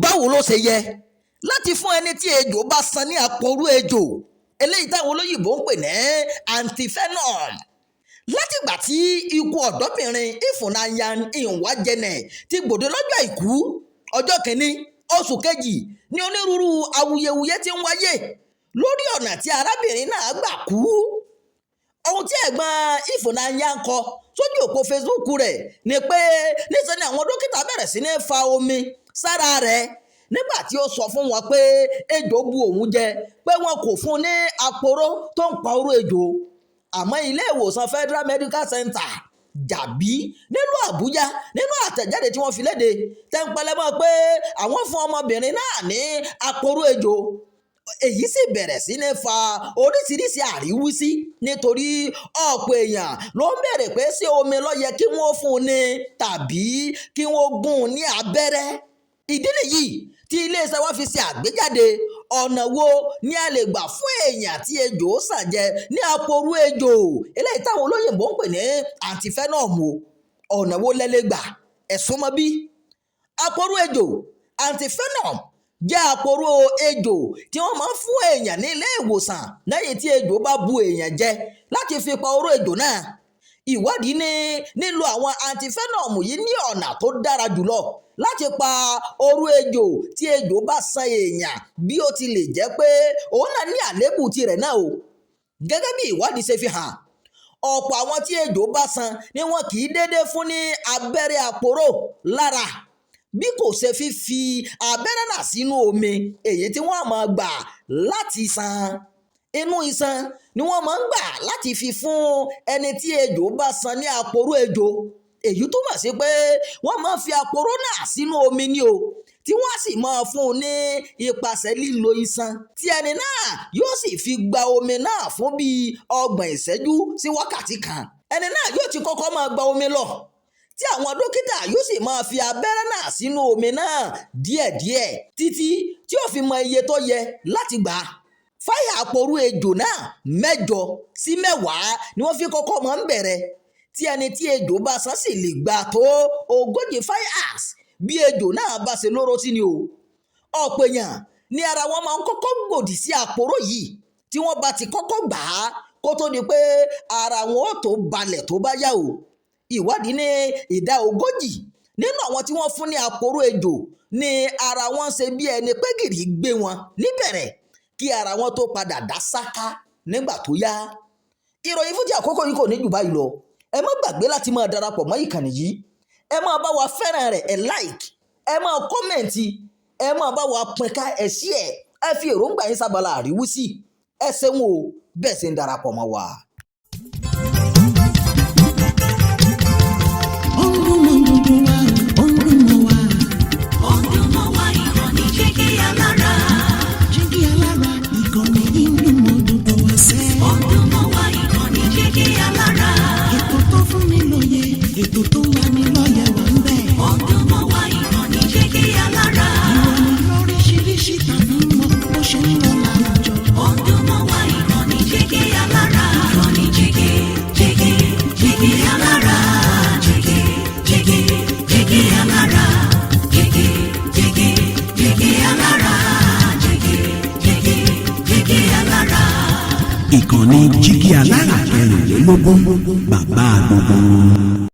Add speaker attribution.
Speaker 1: Báwo ló ṣe yẹ láti fún ẹni tí ejò bá san ní aporó ejò, eléyìí táwọn olóyìnbó ń pè ní antivenom? Látìgbà tí ikú ọ̀dọ́bìnrin Ifunanya Nwangene ti gbòde lọ́jọ́ Àìkú, ọjọ́ 1 oṣù kejì, ní onírúurú awuyewuye ti ń wáyé lórí ọ̀nà tí arábìnrin náà gbà kú. Ohun tí ẹ̀gbọ́n Ifunanya ń kọ sójú òpó Facebook rẹ̀ ni pé níṣẹ́ ni àwọn dókítà bẹ̀rẹ̀ sí ní fa omi sára rẹ̀ nígbà tí ó sọ fún wọn pé ejò bu òun jẹ, pé wọn kò fún un ní aporó tó ń pa oró ejò. Àmọ́ ilé ìwòsàn Federal Medical Center, Jabi, nílùú Àbújá, nínú àtẹ̀jáde tí wọ́n fi léde, tẹ́ńpẹ́lẹ́ mọ́ pé àwọn fún ọmọbìnrin náà ní aporó ejò. Èyí sì bẹ̀rẹ̀ sí ní fa oríṣiríṣi àríwísí, nítorí ọ̀pọ̀ èèyàn ló ń béèrè pé ṣé omi ló yẹ kí wọ́n fún un ní tàbí kí wọ́n gún un ní abẹ́rẹ́. Ìdí nìyí tí iléeṣẹ́ wa fi ṣe àgbéjáde ọ̀nà wo ni a lè gbà fún èèyàn tí ejò sàn jẹ ní aporó ejò, eléyìí táwọn olóyìnbó ń pè ní antivenom o. Ọ̀nà wo lẹ lè gbà? Ẹ̀sùn mọ́ bí aporó ejò antivenom jẹ́ aporó ejò tí wọ́n máa ń fún èèyàn ní ilé ìwòsàn lẹ́yìn tí ejò bá bu èèyàn jẹ láti fi pa oró ejò náà. Ìwádìí ní nílò àwọn antivenom yìí ní ọ̀nà tó dára jùlọ láti pa oró ejò tí ejò bá san èèyàn, bí ó ti lè jẹ́ pé òun náà ní àléébù tirẹ̀ náà o. Gẹ́gẹ́ bí ìwádìí ṣe fi hàn, ọ̀pọ̀ àwọn tí ejò bá san ni wọn kì í dédé fún ní abẹ́rẹ́ aporó lára, bí kò ṣe fífi abẹ́rẹ́ náà sínú omi èyí tí wọ́n máa gbà láti san inú iṣan ni wọ́n máa ń gbà láti fi fún ẹni tí ejò bá san ní aporó ejò. Èyí túmọ̀ sí pé wọ́n máa ń fi aporó náà sínú omi ni o, tí wọ́n sì máa fún un ní ipasẹ̀ lílo iṣan, tí ẹni náà yóò sì fi gba omi náà fún bíi 30 ìṣẹ́jú sí wákàtí kan. Ẹni náà yóò ti kọ́kọ́ máa gba omi lọ, tí àwọn dókítà yóò sì máa fi abẹ́rẹ́ náà sínú omi náà díẹ̀díẹ̀ títí tí ó fi mọ iye tó yẹ láti gbà. Fáyà aporó ejò náà, 8 sí 10 ni wọ́n fi kọ́kọ́ máa ń bẹ̀rẹ̀, tí ẹni tí ejò bá san sì lè gbà tó 40 fáyàs bí ejò náà bá ṣe lóró sí ni o. Ọ̀pọ̀ èèyàn ní ara wọn máa ń kọ́kọ́ gbòdì sí aporó yìí tí wọ́n bá ti kọ́kọ́ gbà á, kó tó di pé ara wọn ó tó balẹ̀ tó bá yá o. Ìwádìí ní ìdá 40 nínú àwọn tí wọ́n fún ní aporó ejò ní ara wọn ṣe bí ẹni pé gìrì gbé wọn níbẹ̀rẹ̀, kí ara wọn tó padà dá sáká nígbà tó yá. Ìròyìn fún ti àkókò yìí kò ní jù báyìí lọ. Ẹ má gbàgbé láti máa darapọ̀ mọ́ ìkànnì yìí. Ẹ máa bá wa fẹ́ràn rẹ̀, ẹ like, ẹ máa comment, ẹ máa bá wa pín ká, ẹ share, ẹ fi èròǹgbà yín sábàlá àríwísí. Ẹ ṣeun o bẹ́ẹ̀ ṣe ń darapọ̀ mọ́ wa.
Speaker 2: Ó ń dún mọ́ gbogbo wa, ó ń dún mọ́ wa.
Speaker 3: Ó ń dún mọ́ wa, ìkànnì Jígí Alára.
Speaker 2: Jígí Alára, ìkànnì yìí ń dún mọ́ gbogbo wa sẹ́.
Speaker 3: Ó ń dún mọ́ wa, ìkànnì Jígí Alára.
Speaker 2: Ètò tó fún ni lóye, ètò tó lani lọ́yẹ̀ wà ń bẹ̀.
Speaker 3: Ó ń dún mọ́ wa, ìkànnì Jígí Alára.
Speaker 2: Ìròyìn lóríṣiríṣi tàbí mọ bó ṣe ń lọ láwùjọ.
Speaker 3: Ó ń dún mọ́ wa, ìkànnì Jígí Alára. Ìkànnì Jígí, Jígí, Jígí Alára. Jígí, Jígí, Jígí Alára. Jígí, Jígí, Jígí Alára. Jígí, Jígí, Jígí Alára.
Speaker 4: Ìkànnì Jígí Alára 24, bàbá gbogbo wọn.